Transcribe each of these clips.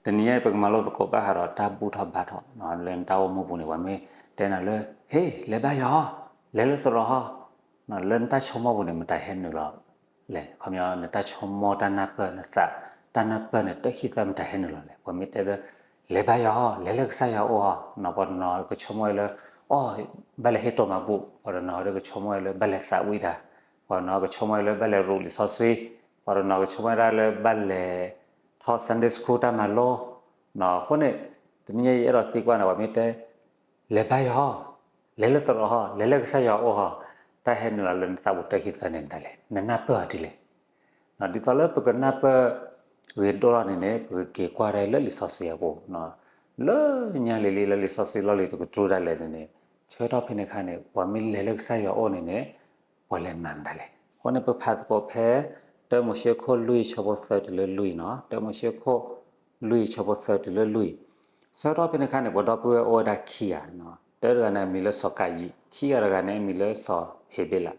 တနံၤညါအံၤ ပကမၤလိသကိးဘၣ်ဃးဒီးတၢ်ဘူၣ်ထီၣ်ဘါထီၣ် လၢနတၢ်အိၣ်မူပူၤန့ၣ် ပှၤမ့ၢ်တဲနၤလၢ ဟ့ လဲၤဘါယွၤဟီ, လဲၤလၢသရိာ်ဟီ, လၢနတၢ်ဆိကမိၣ်ပူၤန့ၣ် မတၤဟဲနုာ်လီၤလဲၣ်. ခီပညီ နတၢ်ဆိကမိၣ်တၢ်နၢ်ပၢၢ် နသးတၢ်နၢ်ပၢၢ်န့ၣ် တၢ်ခံသၢမတၤဟဲနုာ်လီၤလဲၣ်. ပှၤမ့ၢ်တဲလၢ လဲၤဘါယွၤဟီ, လဲၤလၢကစၢ်ယွၤအအိၣ်ဟီ, ပှၤတနီၤကဆိကမိၣ်ဝဲလၢ အိၣ် ဘၣ်လဲၤဟ့ၣ်တိၢ်မၤဘူၣ်, ပှၤတနီၤကဆိကမိၣ်ဝဲလၢ ဘၣ်လဲၤသးဝံၣ်တၢ်, ပှၤတနီၤကဆိကမိၣ်ဝဲလၢ ဘၣ်လဲၤရူးလံာ်စီဆှံ, ပှၤတနီၤကဆိကမိၣ်ဝဲဒၣ်လၢ ဘၣ်လဲၤထီၣ် Sunday School တၢ်မၤလိ, အဃိန့ၣ် တနံၤညါအံၤ ယအဲၣ်ဒိးသံကွၢ်နၤ ပှၤမ့ၢ်တဲ လဲၤဘါယွၤဟီ, လဲၤလၢသရိာ်ဟီ, လဲၤလၢကစၢ်ယွၤအအိၣ်ဟီ, တၢ်ဟဲနုာ်လီၤလၢနသးပူၤတၢ်ခံသၢန့ၣ်မတၤလဲၣ်. နနၢ်ပၢၢ်အီၤဒ်လဲၣ်. ဒ်သိးလၢပကနၢ်ပၢၢ်ဂ့ၤဒိၣ်ထီၣ်န့ၣ်န့ၣ် ပကက့ၤကွၢ်ဒၣ်လၢလံာ်စီဆှံအပူၤ, လၢညါလံၤလံၤလၢလံာ်စီဆှံလီၢ်လံၤတကတြူၢ်ဒၣ်လဲာ်န့ၣ်န့ၣ် ဆၢကတီၢ်ဖဲန့ၣ်အခါန့ၣ် ပှၤမ့ၢ်လဲၤလၢကစၢ်ယွၤအအိၣ်န့ၣ်န့ၣ် ပှၤလဲၤမၤမတၤလဲၣ်. အဃိန့ၣ် ပဖးသကိးဖဲ တၢမိၤၡ့ခိၣ်လွံၢ်ဆၢဖိသၢတုၤလၢလွံၢ်နီၤ, တၢမိၤၡ့ခိၣ်လွံၢ်ဆၢဖိသၢတုၤလၢလွံၢ်, ဆၢကတီၢ်ဖဲန့ၣ်အခါန့ၣ် ပှၤဒီပုၢ်ဝဲၢ်အိၣ်ဝဲဒၣ်ခံဂၤနီၤ, တၢတဂၤန့ၣ်အမံၤလၢစီၤကၤယံး, ခံဂၤတဂၤန့ၣ်အမံၤလၢစီၤဟ့းဘ့လး,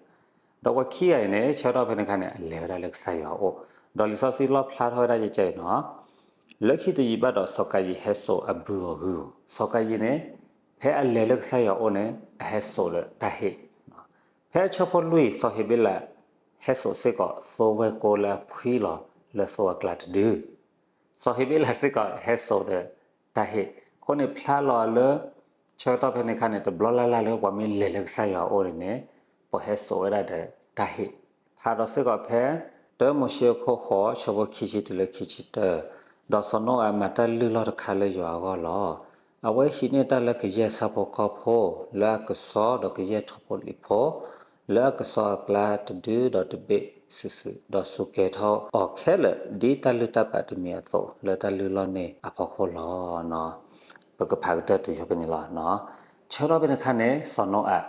ဒီးပှၤခံဂၤအံၤန့ၣ် ဆၢကတီၢ်ဖဲန့ၣ်အခါန့ၣ် အလဲၤဝဲဒၣ်လၢကစၢ်ယွၤအအိၣ်, ဒီးလံာ်စီဆှံလီၣ်ဖျါထီၣ်ဝဲဒၣ်ကဲကဲအံၤနီၤ, လၢခံတယံာ်ဘၣ်ဒီးစီၤကၤယံးဟဲစိာ်အဘုအီၤဂုၢ်ဧိၤ, စီၤကၤယံးန့ၣ် ဖဲအလဲၤလၢကစၢ်ယွၤအအိၣ်န့ၣ် အဟဲစိာ်ဒီးတၢ်ဟ့ၣ်, ဖဲဆၢဖိလွံၢ် စီၤဟ့းဘ့လး ဟဲစိာ်စ့ၢ်ကီးသိဝဲၢ်ကိလၢအဖှံလီၤလၢသိအကျါတဒု, စီၤဟ့းဘ့လးစ့ၢ်ကီးဟဲစိာ်ဒီးတၢ်ဟ့ၣ်, အဃိန့ၣ်ဖျါလီၤလၢ ဆၢကတီၢ်ဖဲန့ၣ်အခါန့ၣ် တဘျီလၢ်လၢ်လၢပှၤမ့ၢ်လဲၤလၢကစၢ်ယွၤအအိၣ်န့ၣ်န့ၣ် ပှၤဟဲစိာ်ဝဲဒၣ်ဒီးတၢ်ဟ့ၣ်, ဖးဒီးစ့ၢ်ကီးဖဲ တၢမိၤၡ့ခိၣ်ဃိးဆၢဖိခံဆံတုၤလၢခံဆံတၢ, ဒီးစီၤနိအၤမၤတၢ်လုၢ်လီၢ်တခါလၢယွၤအဂီၢ်လီၤ. အဝဲဟံးန့ၢ်တၢ်လၢကယဲၢ်ဆၣ်ဖိကီၢ်ဖိ လၢအကဆှီဒီးကယဲၢ်ထိၣ်ဖိလံာ်ဖိ လၢအကဆှီအကျါတဒုဒီးတဘ့ၣ်စုာ်စုာ်, ဒီးစူၢ်ကဲၤထီၣ်အီၤခဲလၢာ် ဒ်တၢ်လုၢ်တၢ်ပာ်တမံၤအသိး လၢတၢ်လုၢ်လီၢ်န့ၣ်အဖီခိၣ်လီၤ. ပကဖးကတၢၢ်တုၤဖဲန့ၣ်လီၤ. ဆၢကတီၢ်ဖဲန့ၣ်အခါန့ၣ် စီၤနိအၤ,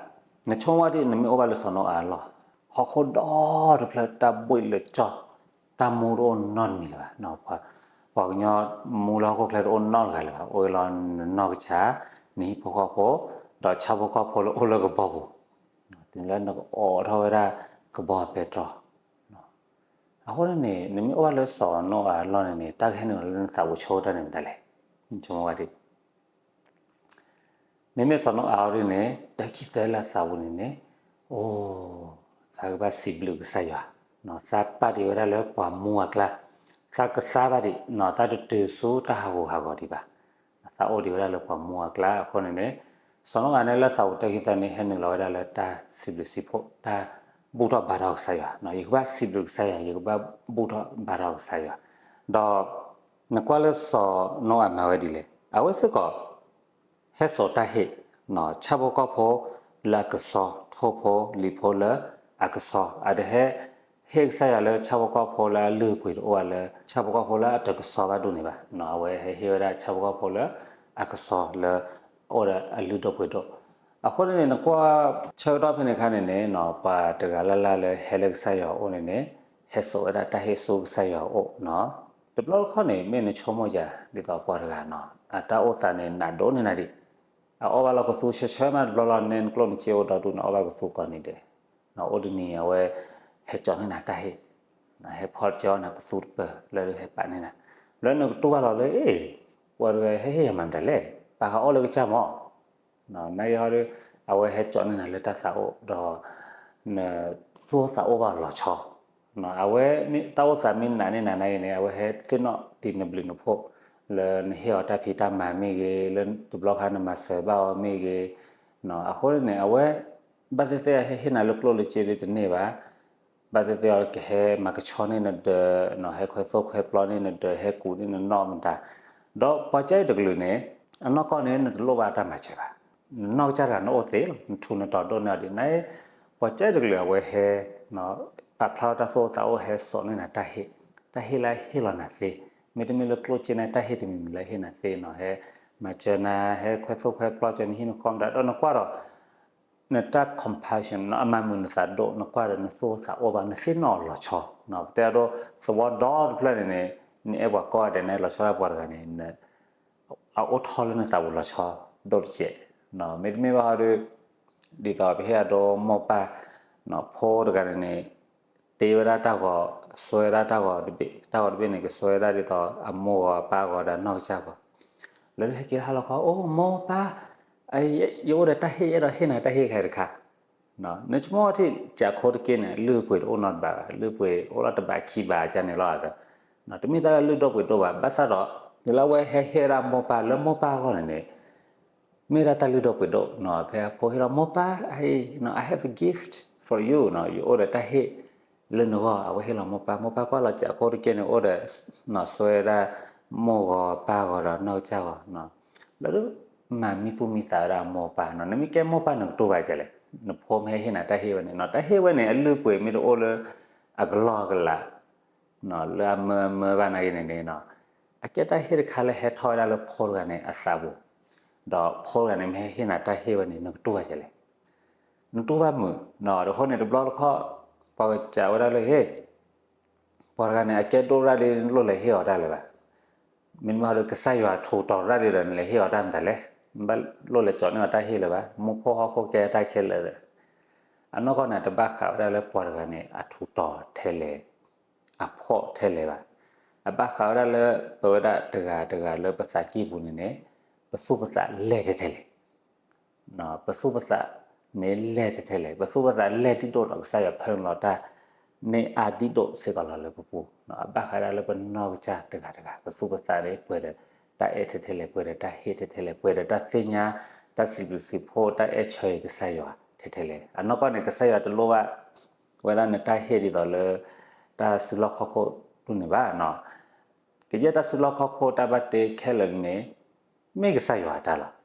နဆိကမိၣ်ဒ်နမ့ၢ်အိၣ်ဘၣ်လၢစီၤနိအၤအလီၢ်, ဟီၣ်ခိၣ်ဒီတဖျၢၣ် တၢ်ဘှံးလၢာ်ကၠီ, တၢ်မူတအိၣ်နီတမံၤလၢၤဘၣ်, ပှၤကညီမူလၢဟီၣ်ခိၣ်ချၢတအိၣ်နီတဂၤလၢၤဘၣ်, အိၣ်လီၤနနီၢ်ကစၢ်, နဟံၣ်ဖိဃီဖိ, ဒီးဆၣ်ဖိကီၢ်ဖိလၢအိၣ်လၢကဘီပူၤ, တုၤလၢနကအိးထီၣ်ဝဲဒၣ်ကဘီပဲတြီ အဃိန့ၣ်န့ၣ် နမ့ၢ်အိၣ်ဘၣ်လၢစီၤနိအၤအလီၢ်န့ၣ်န့ၣ် တၢ်ကဟဲနုာ်လီၤလၢနသးပူၤဆိကတၢၢ်န့ၣ်မတၤလဲၣ်. ဆိကမိၣ်ဝဲဒ် မ့မ့ၢ်စီၤနိအၤအံၤဒ်န့ၣ် တၢ်ခံသၢလၢအသးပူၤန့ၣ်န့ၣ်, အိ, သးကဘၣ်စံးဘျုးကစၢ်ယွၤ, သးပာ်တ့ၢ်ဝဲဒၣ်လၢပှၤမူအကျါ, သးကသါဘၣ်ဒံး, သးတတုၤဆူတၢ်ဟးဂူာ်ဟးဂီၤဒံးဘၣ်, သးအိၣ်ဒံးဝဲဒၣ်လၢပှၤမူအကျါအဃိန့ၣ်န့ၣ်, စီၤနိအၤန့ၣ်လၢသးပူၤတၢ်ခံသၢန့ၣ် ဟဲနုာ်လီၤဝဲဒၣ်လၢတၢ်စံးဘျုးစံးဖှိၣ်, တၢ်ဘူၣ်ထီၣ်ဘါထီၣ်ကစၢ်ယွၤ, ယကဘၣ်စံးဘျုးကစၢ်ယွၤ, ယကဘၣ်ဘူၣ်ထီၣ်ဘါထီၣ်ကစၢ်ယွၤ, ဒီး နကွၢ်လၢစီၤနိအၤမၤဝဲဒ်လဲၣ်, အဝဲစ့ၢ်ကီး ဟဲစိာ်တၢ်ဟ့ၣ်, ဆၣ်ဖိကီၢ်ဖိလၢအကဆှီ, ထိၣ်ဖိလံာ်ဖိလၢအကဆှီ, အတဟဲ ဟ့ၣ်ကစၢ်ယွၤလၢဆၣ်ဖိကီၢ်ဖိလၢအလုၢ်အပှ့ၤတအိၣ်ဘၣ်လၢ ဆၣ်ဖိကီၢ်ဖိလၢအတကဆှီဘၣ်ဒိၣ်န့ၣ်ဘၣ်, အဝဲဟဲဟ့ၣ်ဝဲဒၣ်ဆၣ်ဖိကီၢ်ဖိလၢအကဆှီလၢ အိၣ်ဒီးအလုၢ်ဒိၣ်ပှ့ၤဒိၣ်, အဃိန့ၣ်န့ၣ် နကွၢ်ဆၢကတီၢ်ဖဲန့ၣ်အခါန့ၣ်န့ၣ် ပှၤတဂၤလၢ်လၢ်လၢဟဲလၢကစၢ်ယွၤအအိၣ်န့ၣ်န့ၣ် ဟဲစိာ်ဝဲဒၣ်တၢ်ဟ့ၣ်ဆူကစၢ်ယွၤအအိၣ်, တဘျီတခီၣ်န့ၣ် မ့ၢ်နဆိကမိၣ်ယၤ ဒ်သိးပှၤတဂၤနီၤ အတၢ်အိၣ်သးန့ၣ် နးဒိၣ်န့ၢ်နၤဒံး, အအီၣ်ဘၣ်လီၢ်ကသူဆၢဆၢမးတဘျီလီၤ, နဲနကျိၣ်နစ့အိၣ်ဒီဒူၣ်န့ၣ် အီၣ်ဘၣ်ကသူကိးနံၤဒဲး, အိၣ်တနံၤအဝဲ ဟဲကၠီန့ၢ်နၤတၢ်ဟ့ၣ်, ဟဲဖီၣ်ကၠီနၤကသူတပၢၢ်လၢဟဲပာ်န့ၢ်နၤ, လၢနကတူၢ်ဘၣ်လီၤလၢ အ့ၣ်, ပှၤတဂၤဟဲဟ့ၣ်ယၤမၤမတၤလဲၣ်, ပာ်ဃာ်အီၣ်လၢကစၢ်မး နာ်က့ဟီဒီး အဝဲဟဲကၠီန့ၢ်နၤလၢတၢ်သးအိၣ်ဒီး နသူၣ်အိၣ်သးအိၣ်ဘၣ်လီၤဆီ, အဝဲတၢ်အိၣ်သးမ့ၢ်နးန့ၢ်နၤနာ်က့န့ၣ် အဝဲဟဲသ့ၣ်နီၣ်ဒံးနဘျုးနဖှိၣ် လၢနဟ့ၣ်အီၤတၢ်ဖံးတၢ်မၤမ့ၢ်ဂ့ၤ, လၢတဘျီခါနမၤစၢၤဘၣ်အီၤမ့ၢ်ဂ့ၤ, အဃိန့ၣ် အဝဲ ဘၣ်သ့ၣ်သ့ၣ်ဟဲဟ့ၣ်နၤလၢကျိၣ်လၢစ့လၢတန့ၢ်ဘၣ် ဘၣ်သ့ၣ်သ့ၣ်အီၤကဟဲမၤကဆှီန့ၢ်နဒၢး, ဟဲခွဲသိၣ်ခွဲပျီန့ၢ်နဒၢး, ဟဲကူးန့ၢ်နနီၣ်မတၤ, ဒီးပှၤကၢ်အံၤတကလုာ်န့ၣ် အနီၢ်ကီၢ်န့ၣ် နတလိၣ်ဘၣ်တၢ်မၤစၢၤဘၣ်, နနီၢ်ကစၢ်တဂၤနအိၣ်သ့လီၤ, နထူးနတီၤဒိၣ်န့ၢ်အီၤဒံးန့ၣ်, ပှၤကၢ်အံၤတကလုာ်အဝဲဟဲ ပာ်ဖျါထီၣ်တၢ်သူၣ်အိၣ်သးအိၣ် ဟဲစိာ်န့ၢ်နၤတၢ်ဟ့ၣ်, တၢ်ဟ့ၣ်လၢအဟ့ၣ်လီၤနၤသ့, မ့တမ့ၢ်လၢကျိၣ်စ့န့ၣ် တၢ်ဟ့ၣ်တမံၤမံၤလၢအဟ့ၣ်နၤသ့နီၤ, ဟဲမၤစၢၤနၤ, ဟဲခွဲသိၣ်ခွဲပျီစၢၤနဟံၣ်နဃီမတၤ, ဒီးနကွၢ်ဒီး နတၢ် compassion နီၤ, အမၤမုာ်နသးဒိၣ်, နကွၢ်ဒီးနသူၣ်အိၣ်သးအိၣ်ဘၣ်, နသ့ၣ်နီၣ်အီၤလီၤဆီ, ပတဲအဒိ သဝီဒီတဖျၢၣ်န့ၣ်န့ၣ် နအဲၣ်ပှၤကီၢ်ဂၤဒဲး နအဲၣ်လီၤဆီဒၣ်ပှၤတဂၤန့ၣ် အအိၣ်ထီၣ်လၢနသးပူၤလီၤဆီဒိၣ်တစဲး, မ့တမ့ၢ်ဘၣ်ဟီဒီး ဒ်သိးပဟ့ၣ်အဒိမိၢ်ပၢ် ဖိတဂၤန့ၣ်န့ၣ် တ့ဝဲဒၣ်တၢ်ဂီၤ စွဲဒၣ်တၢ်ဂီၤတဘ့ၣ်, တၢ်ဂီၤတဘ့ၣ်န့ၣ် ကစွဲဒၣ်ဒ်သိးအမိၢ်ဂီၤအပၢ်ဂီၤဒီးနီၢ်ကစၢ်ဂီၤ, လၢဟဲက့ၤဟါလီၤခီ အိၣ်မိၢ်ပၢ်, ယအိၣ်ဒီးတၢ်ဟ့ၣ် ယအဲၣ်ဒိးဟ့ၣ်နၤတၢ်ဟ့ၣ်ခဲတခါ, နဆိကမိၣ်ထံၣ် ကးခိတက့ၢ်န့ၣ် လုၢ်ပှ့ၤတအိၣ်နီတဘ့ၣ်ဘၣ်, လုၢ်ပှ့ၤအိၣ်လီၤတဘ့ၣ်ခံဘ့ၣ်ကန့ၣ်လီၤ, တမ့ၢ်တၢ်လုၢ်ဒိၣ်ပှ့ၤဒိၣ်ဘၣ်, ဘၣ်ဆၣ်ဒီး ဒ်လၢအဝဲဟဲဟ့ၣ်ဒၣ်မိၢ်ပၢ်လၢမိၢ်ပၢ်အဂီၢ်န့ၣ်န့ၣ် မ့ၢ်ဒၣ်တၢ်လုၢ်ဒိၣ်ပှ့ၤဒိၣ်, ဖဲအဖိဟ့ၣ်လီၤမိၢ်ပၢ်, I have a gift for you, ယအိၣ်ဒီးတၢ်ဟ့ၣ်လၢနဂီၢ်, အဝဲဟ့ၣ်လီၤမိၢ်ပၢ်, မိၢ်ပၢ်ကွၢ်လီၤ ကးခိတက့ၢ်န့ၣ် အိၣ်ဒီး စွဲဒၣ်မိၢ်ဂီၤပၢ်ဂီၤဒီးနီၢ်ကစၢ်ဂီၤ, လၢ မၤမံသူၣ်မံသးဝဲဒၣ်မိၢ်ပၢ်နီၤ, နမ့ၢ်ကဲမိၢ်ပၢ်နကတိၢ်ဘၣ်ကလဲၣ်, နဖိမ့ၢ်ဟဲဟ့ၣ်နၤတၢ်ဟ့ၣ်ဝဲန့ၣ်နီၤ, တၢ်ဟ့ၣ်ဝဲန့ၣ် အလုၢ်ပှ့ၤမ့ၢ်တအိၣ်လၢ အကလီၢ်အကလး လၢအမၢမၢဘၣ်နာ်က့န့ၣ်န့ၣ်နီၤ, အကဲတၢ်ဟ့ၣ်တခါလၢဟဲထီၣ်ဝဲဒၣ်လၢဖိတဂၤန့ၣ်အသးပူၤ, ဒီးဖိတဂၤန့ၣ်မ့ၢ်ဟဲဟ့ၣ်နၤတၢ်ဟ့ၣ်ဝဲန့ၣ် နကတိၢ်ဘၣ်ကလဲၣ်, နတိၢ်ဘၣ်မုာ်, ဒီးအဃိန့ၣ်တဘျီတခီၣ် ပှၤကစးဝဲဒၣ်လၢ ဟ့ၣ် ပှၤတဂၤန့ၣ် အကဲဒိၣ်ရၣ်လံ နလိၣ်လဲၤဟ့ၣ်အီၤတၢ်လၢၤဘၣ်. မ့တမ့ၢ်ဒီး ကစၢ်ယွၤထူးတီၤရၣ်လံဒီး နလဲၤဟ့ၣ်အီၤတၢ်မတၤလဲၣ်. ဘၣ်လိၣ်လဲၤကၠီန့ၢ်အီၤတၢ်ဟ့ၣ်လၢၤဘၣ်. မူခိၣ်ဟီၣ်ခိၣ်ကဲတၢ်ခဲလၢာ်ဒီး အနီၢ်ကီၢ်န့ၣ် တဘၣ်ဃးဝဲဒၣ်လၢပှၤတဂၤန့ၣ် အထူးတီၤထဲလဲၣ်, အဖှီၣ်ထဲလဲၣ်ဘၣ်. အဘၣ်ဃးဝဲဒၣ်လၢ ပဝဲဒၣ်တဂၤတဂၤလၢပသးကံၢ်ပူၤန့ၣ်န့ၣ် ပသူၣ်ပသးလဲၢ်ထဲထဲလဲၣ် ပသူၣ်ပသးန့ၣ်လဲၢ်ထဲထဲလဲၣ်, ပသူၣ်ပသးလဲၢ်ဒံးဒိၣ်ဒီး ကစၢ်ယွၤဖၢလီၤတၢ် န့ၢ်အါဒံးဒိၣ်စ့ၢ်ကီးလီၤလၢပပူၤ. အဘၣ်ဃးဒၣ်လၢပနီၢ်ကစၢ်တဂၤတဂၤ ပသူၣ်ပသးန့ၣ် ပှဲၤဒီးတၢ်အဲၣ်ထဲထဲလဲၣ်, ပှဲၤဒီးတၢ်ဟ့ၣ်ထဲထဲလဲၣ်, ပှဲၤဒီးတၢ်သ့ၣ်ညါ တၢ်စံးဘျုးစံးဖှိၣ် တၢ်အဲၣ်ဆၢအံၤကစၢ်ယွၤထဲထဲလဲၣ်. အနီၢ်ကီၢ်န့ၣ် ကစၢ်ယွၤတလိၣ်ဘၣ်ဝဲဒၣ်နတၢ်ဟ့ၣ်ဒ်သိးလၢ တၢ်စုလီၢ်ခီၣ်ခိၣ်ဒူၣ်န့ၣ်ဘၣ်. ကယဲၢ်တၢ်စုလီၢ်ခီၣ်ခိၣ်တၢ်ဘၣ်တ့ခဲလၢာ်န့ၣ် မ့ၢ်ကစၢ်ယွၤအတၢ်လီၤ.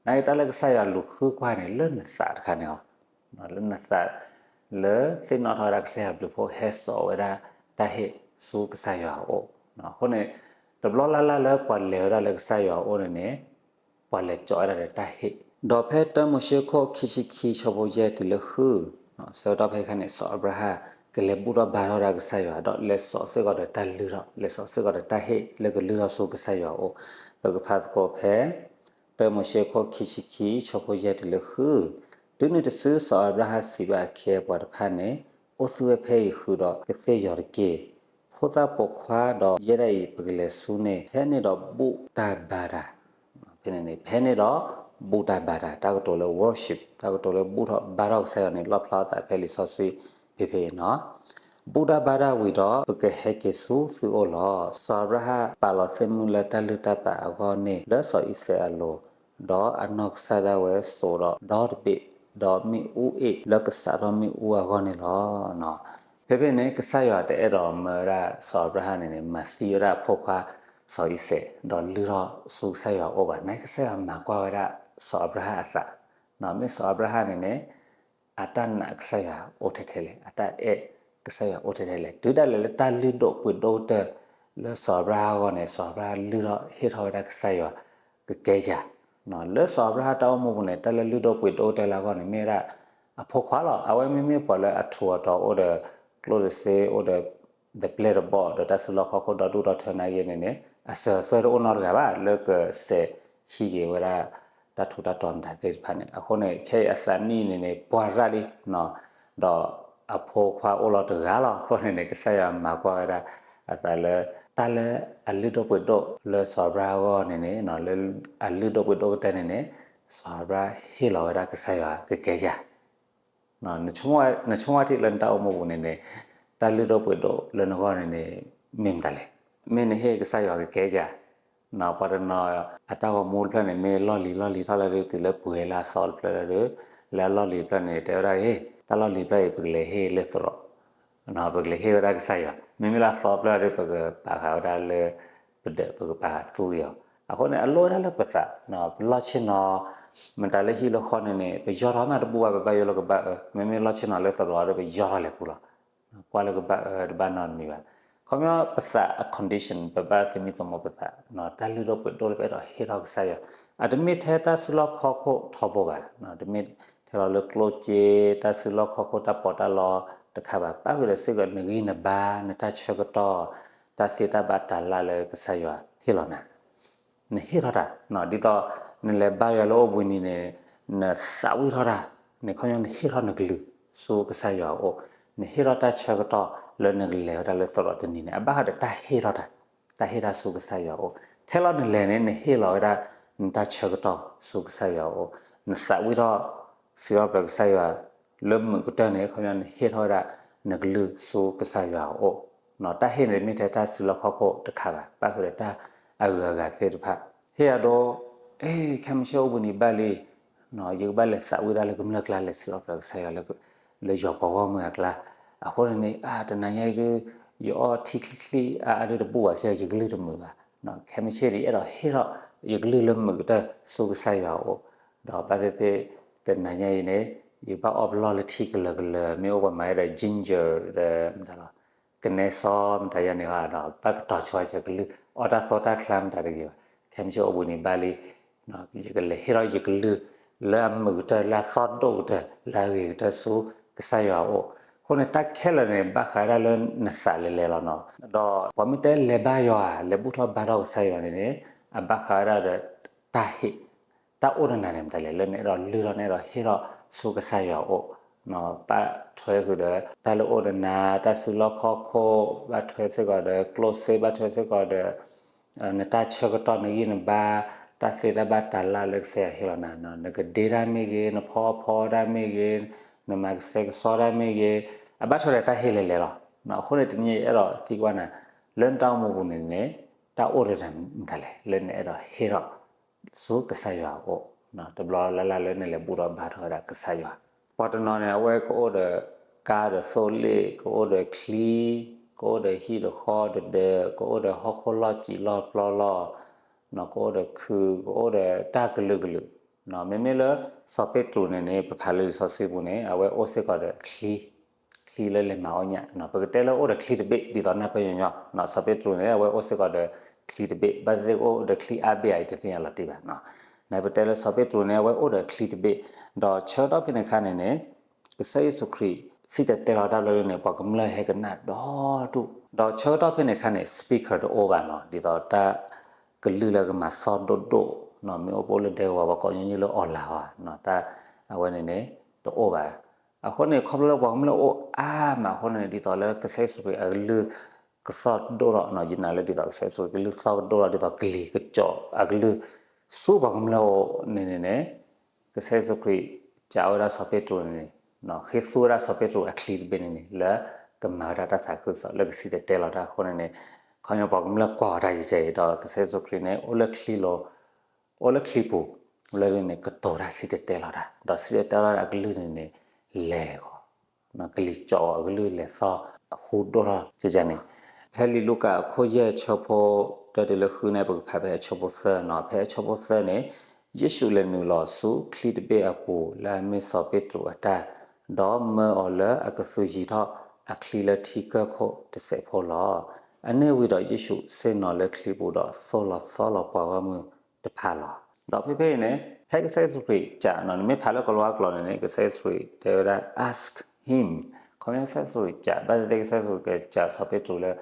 နာ်က့တၢ်လၢကစၢ်ယွၤလူၤဃုကွၢ်န့ၣ် လၢနသးတခါန့ၣ်လီၤ. လၢနသး လၢသ့ၣ်နီၣ်ထီၣ်ဝဲဒၣ်ကစၢ်ယွၤဘျုးဖှိၣ် ဟဲစိာ်ဝဲဒၣ်တၢ်ဟ့ၣ်ဆူကစၢ်ယွၤအအိၣ်. အဃိန့ၣ် တဘျီလၢ်လၢ်လၢပှၤလဲၤဝဲဒၣ်လၢကစၢ်ယွၤအအိၣ်န့ၣ်န့ၣ် ပှၤလဲၤစိာ်ဝဲဒၣ်ဒီးတၢ်ဟ့ၣ်. ဒီးဖဲတၢမိၤၡ့ခိၣ်ခံဆံခံဆၢဖိယဲၢ်တုၤလၢဃု ဆၢကတီၢ်ဖဲခါန့ၣ် စီၤအၤဘြၤဟၣ် ကလဲၤဘူၣ်ထီၣ်ဘါထီၣ်ဝဲဒၣ်ကစၢ်ယွၤ ဒီးလဲၤစိာ်စ့ၢ်ကီးဒီးတၢ်လုၢ်ထီၣ်, လဲၤစိာ်စ့ၢ်ကီးဒီးတၢ်ဟ့ၣ်လၢကလုၢ်ထီၣ်ဆူကစၢ်ယွၤအအိၣ်. ပကဖးသကိးဖဲ တၢမိၤၡ့ခိၣ်ခံဆံခံဆၢဖိယဲၢ်တုၤလၢဃု, တုၤနုၤတစုစီၤအၤဘြၤဟၣ်စံးဘၣ်အခ့အပှၤတဖၣ်န့ၣ်, အိၣ်သုဝဲဖဲအံၤဃုာ်ဒီးကသ့ၣ်ယီၤတက့ၢ်. ဖိသၣ်ပိာ်ခွါဒီးယဲဒၣ်အံၤ ပကလဲၤဆူန့ၣ် ဖဲန့ၣ်ဒီးဘူၣ်တၢ်ဘါတၢ် ဖဲန့ၣ်န့ၣ် ဖဲန့ၣ်ဒီး ဘူၣ်တၢ်ဘါတၢ် တၢ်ကတိၤလၢ worship တၢ်ကတိၤလၢဘူၣ်ထီၣ်ဘါထီၣ်ကစၢ်ယွၤန့ၣ် လီၣ်ဖျါအသးဖဲလံာ်စီဆှံဖဲဖဲအံၤနီၤ. ဘူၣ်တၢ်ဘါတၢ်ဝံၤဒီး ပကဟဲက့ၤဆူသုအိၣ်လီၤ. စီၤအၤဘြၤဟၣ်ပာ်လီၤသ့ၣ်မုၢ်လၢတၢ်လုၢ်တၢ်ပာ်အဂီၢ်န့ၣ် လၢစီၤအံၤစဲးအလိၤ, ဒီးအနီၢ်ကစၢ်ဒၣ်ဝဲစိာ်ဒီးဒီတဘ့ၣ်, ဒီးမ့ၣ်အူအ့ၣ်လၢကစးထီၣ်မ့ၣ်အူအဂီၢ်န့ၣ်လီၤ. ဖဲဖဲန့ၣ် ကစၢ်ယွၤတအဲၣ်ဒိးမၢဝဲဒၣ်စီၤအၤဘြၤဟၣ်န့ၣ်န့ၣ် မၤသံဝဲဒၣ်အဖိခွါစီၤအံၤစဲး ဒီးလုၢ်ထီၣ်ဆူကစၢ်ယွၤအအိၣ်ဘၣ်. နာ်က့ကစၢ်ယွၤမၤကွၢ်ဝဲဒၣ်စီၤအၤဘြၤဟၣ်အသး, မ့ၢ်စီၤအၤဘြၤဟၣ်န့ၣ်န့ၣ် အတၢ်နာ်ကစၢ်ယွၤအိၣ်ထဲထဲလဲၣ်, အတၢ်အဲၣ်ကစၢ်ယွၤအိၣ်ထဲထဲလဲၣ်. တုၤဒၣ်လဲာ်လၢတၢ်လုၢ်ဒိၣ်ပှ့ၤဒိၣ်ကတၢၢ်လၢစီၤအၤဘြၤဟၣ်အဂီၢ်န့ၣ် စီၤအၤဘြၤဟၣ်လုၢ်ထီၣ်ဟ့ၣ်ထီၣ်ဝဲဒၣ်ကစၢ်ယွၤကကဲယၤ လၢစီၤအၤဘြၤဟၣ်တၢ်အိၣ်မူပူၤန့ၣ် တၢ်လၢလုၢ်ဒိၣ်ပှ့ၤဒိၣ်ကတၢၢ်လၢအဂီၢ်န့ၣ် မ့ၢ်ဝဲဒၣ်အဖိခွါလီၤ. အဝဲမ့မ့ၢ်ပှၤလၢအထူးအတီၤအိၣ်ဒီး ကျိၣ်တစ့ အိၣ်ဒီး တပျဲၢ်တဘီၣ် ဒီးတၢ်စုလီၢ်ခီၣ်ခိၣ်ဒီဒူၣ်ဒီထၢနာ်က့န့ၣ်န့ၣ် အစၢၤအသွဲၣ်တအိၣ်နီတဂၤဘၣ် လၢကစဲးဟံးက့ၤဝဲဒၣ် တၢ်ထူးတၢ်တီၤမတၤသ့ၣ်တဖၣ်န့ၣ်. အဃိန့ၣ် ခဲအံၤအသးနံၣ်န့ၣ်န့ၣ် ပှၢ်ရၣ်လံ ဒီးအဖိခွါအိၣ်လီၤတဂၤလီၤ. အဃိန့ၣ်န့ၣ် ကစၢ်ယွၤမၤကွၢ်ဝဲဒၣ်အသးလၢ တၢ်လၢအလုၢ်ဒိၣ်ပှ့ၤဒိၣ်လၢစီၤအၤဘြၤဟၣ်အဂီၢ်န့ၣ်န့ၣ် လၢအလုၢ်ဒိၣ်ပှ့ၤဒိၣ်ကတၢၢ်န့ၣ်န့ၣ် စီၤအၤဘြၤဟၣ်ဟ့ၣ်လီၤဝဲဒၣ်ကစၢ်ယွၤကကဲယၤ နဆိကမိၣ်ထံလၢနတၢ်အိၣ်မူပူၤန့ၣ်န့ၣ် တၢ်လုၢ်ဒိၣ်ပှ့ၤဒိၣ်လၢနဂီၢ်န့ၣ်န့ၣ် မ့ၢ်မတၤလဲၣ်. မ့ၢ်နဟ့ၣ်ကစၢ်ယွၤကကဲယၤ ပှၤတနီၤအတၢ်ဂီၤမူတဖျၢၣ်န့ၣ် မ့ၢ်လီၢ်လံၤလီၢ်လံၤထီၣ်လၢဒုး တုၤလၢပှဲၤလၢအသီတဖျၢၣ်လၢဒုး လၢအလီၢ်လံၤတဖျၢၣ်န့ၣ် တဲဝဲဒၣ် ဟ့ၣ် တၢ်လီၢ်လံၤတဖျၢၣ်အံၤ ပကလဲၤဟ့ၣ်လၢသရိာ် ပကလဲၤဟ့ၣ်ဝဲဒၣ်ကစၢ်ယွၤ မ့မ့ၢ်လၢအသီတဖျၢၣ်ဒုး ပကပာ်ဃာ်ဝဲဒၣ်လၢပဒၢး ပကပာ်ဃာ်သူဂ့ၤအီၤ. အဃိန့ၣ် အလိၣ်ဝဲဒၣ်လၢပသး ပလီၢ်ဆ့ၣ်နီၤ မတၤလၢဟံၣ်လၢဃီန့ၣ်န့ၣ် ပယီၢ်ထီၣ်မးတဘူၣ်ဘၣ် ပဘၣ်ယိၣ်လၢကဘၣ်အၢ, မ့မ့ၢ်လီၢ်ဆ့ၣ်နီၤလၢသရိာ်ဒီး ပယီၢ်ထီၣ်လဲၤပူၤလီၤ. ကွၢ်လၢကဘၣ်အၢတဘၣ်နီတမံၤဘၣ်. ခီပညီပသးအ condition ပဘၣ်သမံသမိးပသး တၢ်လုၢ်ဒိၣ်ပှ့ၤဒိၣ်လၢပအဲၣ်ဒိးဟ့ၣ်ထီၣ်ကစၢ်ယွၤ အတမ့ၢ်ထဲတၢ်စုလီၢ်ခီၣ်ခိၣ်ထီဘိဘၣ်, တမ့ၢ်ထဲလီၤလၢကျိၣ်စ့ တၢ်စုလီၢ်ခီၣ်ခိၣ်တၢ်ပီးတၢ်လီတခါဘၣ်, ပၣ်ဃုာ်ဒီးစ့ၢ်ကီးနဂံၢ်နဘါ နတၢ်ဆၢကတီၢ် တၢ်သ့တၢ်ဘၣ်တၢ်လၢ်လၢကစၢ်ယွၤဟ့ၣ်လီၤနၤ နဟ့ၣ်ထီၣ်တၢ်, ဒ်သိးနလဲၤဘါယွၤလၢအိၣ်ဘှံးနံၤန့ၣ် နသးဝံၣ်ထီၣ်တၢ်, နခီပညီနဟ့ၣ်ထီၣ်နကလုၢ်ဆူကစၢ်ယွၤအအိၣ်, နဟ့ၣ်ထီၣ်တၢ်ဆၢကတီၢ် လၢနကလဲၤဝဲဒၣ်လၢသရိာ်တနံၤန့ၣ် အဘၣ်ဃးဒီးတၢ်ဟ့ၣ်ထီၣ်တၢ်, တၢ်ဟ့ၣ်တၢ်ဆူကစၢ်ယွၤအအိၣ်. ထဲလီၤနလဲၤန့ၣ် နဟ့ၣ်လီၤဝဲဒၣ် နတၢ်ဆၢကတီၢ်ဆူကစၢ်ယွၤအအိၣ်, နသးဝံၣ်ထီၣ် စံးထီၣ်ပတြၢၤကစၢ်ယွၤ လၢမုာ်ကတၢၢ်န့ၣ် ခီပညီနဟ့ၣ်ထီၣ်ဝဲဒၣ် နကလုၢ်ဆူကစၢ်ယွၤအအိၣ်. တၢ်ဟ့ၣ်န့ၣ်မ့ၢ်ထဲတၢ်စုလီၢ်ခီၣ်ခိၣ်တခါဘၣ်, ဘၣ်ဃးဒီးတၢ်အဂုၤအဂၤသ့ၣ်တဖၣ် ဟ့ၣ်အဒိ အဲ ခဲမုၢ်ဆ့ၣ်အိၣ်ဘှံးနံၤဘၣ်လံ, ယကဘၣ်လဲၤသးဝံၣ်ဒၣ်လၢကမျၢၢ်ကျါ လဲၤစံးထီၣ်ပတြၢၤကစၢ်ယွၤလၢ လၢယွၤပှၤဂီၢ်မုၢ်အကျါ, အဃိန့ၣ်န့ၣ် အါ တနၤညါအံၤဒုး ယအီထံချံချံအါအါဒုးတဘူၣ်ဘၣ် ခဲယကလုၢ်တမုာ်ဘၣ်, ခဲမုၢ်ဆ့ၣ်ဒ်အဲၣ်ဒိးဟ့ၣ်ထီၣ် ယကလုၢ်လၢမုာ်ကတၢၢ်ဆူကစၢ်ယွၤအအိၣ်, ဒီးဘၣ်သ့ၣ်သ့ၣ် တနၤညါအံၤန့ၣ် ယကဘၣ်အီပလီၢ်လၢထံကလၢၤကလၢၤ မ့ၢ်အိၣ်ပှၤမၤဝဲဒီး ginger ဒီး မတၤလီၤ ကနဲစီမတၤယၤန့ၣ်ဒီး ဘၣ်ကတီၤဆိကလုၢ် အီတၢ်သီတၢ်ချါမတၤတဂ့ၤဘၣ်, ခဲမုၢ်ဆ့ၣ်အိၣ်ဘှံးနံၤဘၣ်လံ, ယကလဲၤဟ့ၣ်ထီၣ်ယကလုၢ် လၢအမုာ်ကတၢၢ် လၢအသီၣ်ဒိၣ်ကတၢၢ် လၢအဂ့ၤကတၢၢ်ဆူကစၢ်ယွၤအအိၣ်. အဃိန့ၣ် တၢ်ခဲလၢာ်န့ၣ် ဘၣ်ဃးဝဲဒၣ်လၢနသးလဲၤလဲၤလီၤနီၤ. ဒီးပှၤမ့ၢ်တဲလဲၤဘါယွၤ လဲၤဘူၣ်ထီၣ်ဘါထီၣ်ကစၢ်ယွၤန့ၣ်န့ၣ် အဘၣ်ဃးဝဲဒၣ်ဒီး တၢ်ဟ့ၣ် တၢ်အိၣ်ဒီးနၤန့ၣ် မတၤလဲၣ် လၢနအဲၣ်ဒိးလုၢ်ထီၣ် နအဲၣ်ဒိးဟ့ၣ်ထီၣ်ဆူကစၢ်ယွၤအအိၣ်, ဘၣ်ထွဲဃုာ်ဒီး တၢ်လၢအိၣ်ဒီးနၤ တၢ်စုလီၢ်ခီၣ်ခိၣ် ဘၣ်ထွဲစ့ၢ်ကီးဒီး ကျိၣ်စ့ ဘၣ်ထွဲစ့ၢ်ကီးဒီး နတၢ်ဆၢကတီၢ် နဂံၢ်နဘါ တၢ်သ့တၢ်ဘၣ်တၢ်လၢလၢကစၢ်ယွၤဟ့ၣ်လီၤနၤ, နကဒ့တၢ်မ့ၢ်ဂ့ၤ, နဖီဖီတၢ်မ့ၢ်ဂ့ၤ, နမၤကဆှဲကဆှီတၢ်မ့ၢ်ဂ့ၤ, အဘၣ်ထွဲဒီးတၢ်ဟ့ၣ်လဲၤလဲၤလီၤ. အဃိန့ၣ် တနံၤအံၤအဲၣ်ဒိးသံကွၢ်နၤ လၢနတၢ်အိၣ်မူပူၤန့ၣ်န့ၣ် တၢ်အိၣ်ဒီးနၤမတၤလဲၣ် လၢနအဲၣ်ဒိးဟ့ၣ်ထီၣ် ဆူကစၢ်ယွၤအအိၣ်, တဘျီလၢ်လၢ်လၢနလဲၤဘူၣ်ထီၣ်ဘါထီၣ်ဝဲဒၣ်ကစၢ်ယွၤ. ပှၤတနီၤန့ၣ် အဝဲကအိၣ်ဒီးကါဒီးသိလ့ၣ်, ကအိၣ်ဒီးချံ, ကအိၣ်ဒီးဟံၣ်ဒီးဃီဒီးဒၢး, ကအိၣ်ဒီးဟီၣ်ခိၣ်လီၢ်စံာ်လီၢ်ပျီလီၢ်, ကအိၣ်ဒီးခုး, ကအိၣ်ဒီးတၢ်ကလုာ်ကလုာ်, မ့မ့ၢ်လၢစီၤပ့းတရူးန့ၣ်န့ၣ် ပဖးလၢလံာ်စီဆှံပူၤန့ၣ် အဝဲအိၣ်စ့ၢ်ကီးဒီးချံ ချံလၢလဲၤမၤအီၣ်ညၣ်, ပကတဲလၢအိၣ်ဒီးချံတဘ့ၣ် ဒ်သိးနၢ်ပၢၢ်ညီညီ, စီၤပ့းတရူးန့ၣ် အဝဲအိၣ်စ့ၢ်ကီးဒီးချံတဘ့ၣ်, ဘၣ်သ့ၣ်သ့ၣ်အိၣ်ဒီးချံအါဘ့ၣ်ဧါ ယတသ့ၣ်ညါလီၤတံၢ်ဘၣ်. နပတဲလၢစီၤပ့းတရူးန့ၣ် အဝဲအိၣ်ဒီးချံတဘ့ၣ်, ဒီးဆၢကတီၢ်ဖဲန့ၣ်အခါန့ၣ်န့ၣ် ကစၢ်ယ့ၣ်ၡူးခရံာ်စံၣ်တဲၤတဲလီၤတၢ်ဘျီန့ၣ် ပှၤကမျၢၢ်ဟဲကနၣ်ဒီဒူၣ်, ဒီးဆၢကတီၢ်ဖဲန့ၣ်အခါန့ၣ် speaker တအိၣ်ဘၣ်နီၤ, ဒ်သိးတၢ်ကလုၢ်လၢကမၤသီၣ်ဒိၣ်ဒိၣ်, မ့ၢ်အိၣ်ပအိၣ်လၢဒဲကဝီၤ ပှၤကိးညီနုၢ်လၢ online ဘၣ်, တၢ်အဝဲန့ၣ်န့ၣ် တအိၣ်ဘၣ်. အဃိန့ၣ် ခီဖျိလၢပှၤကမျၢၢ်အိၣ်အါမးအဃိန့ၣ် ဒ်သိးလၢကစၢ်ယ့ၣ်ၡူးခရံာ်အကလုၢ်ကသီၣ်ဒိၣ်ထီၣ်နီၤ, ယနာ်လၢဒ်သိးကစၢ်ယ့ၣ်ၡူးခရံာ်ကလုၢ်သီၣ်ကဒိၣ်ထီၣ် ဒ်သိးကလံၤကစီးအကလုၢ် ဆူပှၤကမျၢၢ်အအိၣ်န့ၣ်န့ၣ်န့ၣ် ကစၢ်ယ့ၣ်ၡူးခရံာ် စံးဝဲဒၣ်စီၤပ့းတရူးန့ၣ်န့ၣ်, ဃ့သူဝဲဒၣ်စီၤပ့းတရူးအချံတဘ့ၣ်န့ၣ်န့ၣ် လၢကမၤဝဲဒၣ်တၢ်သးခုကစီၣ် လၢကစံၣ်တဲၤတဲလီၤတၢ်အဃိန့ၣ်န့ၣ်, ခီပညီပှၤကမျၢၢ်ကွၢ်အီၤတၢ်ယံာ်ယံာ်အံၤဒီး ကစၢ်ယ့ၣ်ၡူးခရံာ်န့ၣ် အိၣ်လၢချံလိၤ, အိၣ်လၢချံပူၤ, လၢန့ၣ်န့ၣ် ကတိၤတၢ်စံၣ်တဲၤတဲလီၤတၢ်, ဒီးစံၣ်တဲၤတဲလီၤတၢ်အကလုၢ်န့ၣ်န့ၣ် လဲၤအဂီၢ် ကလံၤကစီးအကလုၢ်လဲၤသီၣ် အဃူဒိၣ်ထီၣ်န့ၣ်, ဖဲလံာ်လူၤကၣ်အခိၣ်ယဲၢ်အဆၢဖိ တၢတုၤလၢဃုန့ၣ် ပကဖးဖဲအဆၢဖိသၢနီၤ, ဖဲအဆၢဖိသၢန့ၣ်, ယ့ၣ်ၡူးလဲၤနုာ်လီၤဆူချံတဘ့ၣ်အပူၤ လၢအမ့ၢ်စီၤပ့းတရူးအတၢ်, ဒီးမၢအီၤလၢအကသုးယံၤထီၣ်အချံလၢထံကၢၢ်ခိၣ်တစဲးဖိလီၤ. အန့ၣ်ဝံၤဒီးယ့ၣ်ၡူးဆ့ၣ်နီၤလၢချံပူၤဒီးသိၣ်လီၤသီလီၤပှၤဂီၢ်မုၢ်တဖၣ်လီၤ. ဒီးဖဲဖဲအံၤန့ၣ် ဖဲကစၢ်ယ့ၣ်ၡူးခရံာ်စံးနီၤ, နမ့ၢ်ဖးလၢကလံးဝါကျိာ်န့ၣ်န့ၣ် ကစၢ်ယ့ၣ်ၡူးခရံာ်တဲဝဲဒၣ် ask him, ခီပညီကစၢ်ယ့ၣ်ၡူးခရံာ်စံး ဘၣ်သ့ၣ်သ့ၣ်ကစၢ်ယ့ၣ်ၡူးခရံာ်ကစံးစီၤပ့းတရူးလၢ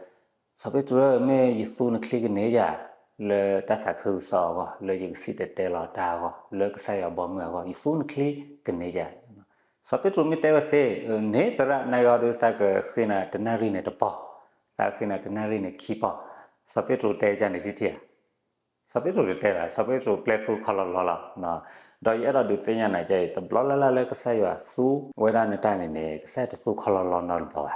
စီၤပ့းတရူးဧၢ, မ့ၢ်ယသူနချံကန့ၢ်ယၤ လၢတၢ်သးခုကစီၣ်အဂီၢ်, လၢယကစံၣ်တဲၤတဲလီၤတၢ်အဂီၢ်, လၢကစၢ်ယွၤဘီမုၢ်အဂီၢ်, ယသူနချံကန့ၢ်ယၤ. စီၤပ့းတရူးမ့ၢ်တဲဝဲသ့, န့ၣ်သရၣ် နဂီၢ်ဒုး သးကဃ့နၤတနၣ်ရံၣ်န့ၣ်တပီၢ်, သးကဃ့နၤတနၣ်ရံၣ်န့ၣ်ခံပီၢ်, စီၤပ့းတရူးတဲယၤန့ၣ်ထံထံဧါ. စီၤပ့းတရူးတတဲဘၣ်, စီၤပ့းတရူးပျဲသူခီလီၤလီၤလီၤ. ဒီးယအဲၣ်ဒိးဒုးသ့ၣ်ညါနၤကဲအံၤ တဘျီလၢ်လၢ်လၢကစၢ်ယွၤသူဝဲဒၣ်နတၢ်န့ၣ်န့ၣ် ကစၢ်ယွၤတသူခီလီၤလီၤနီတဘျီဘၣ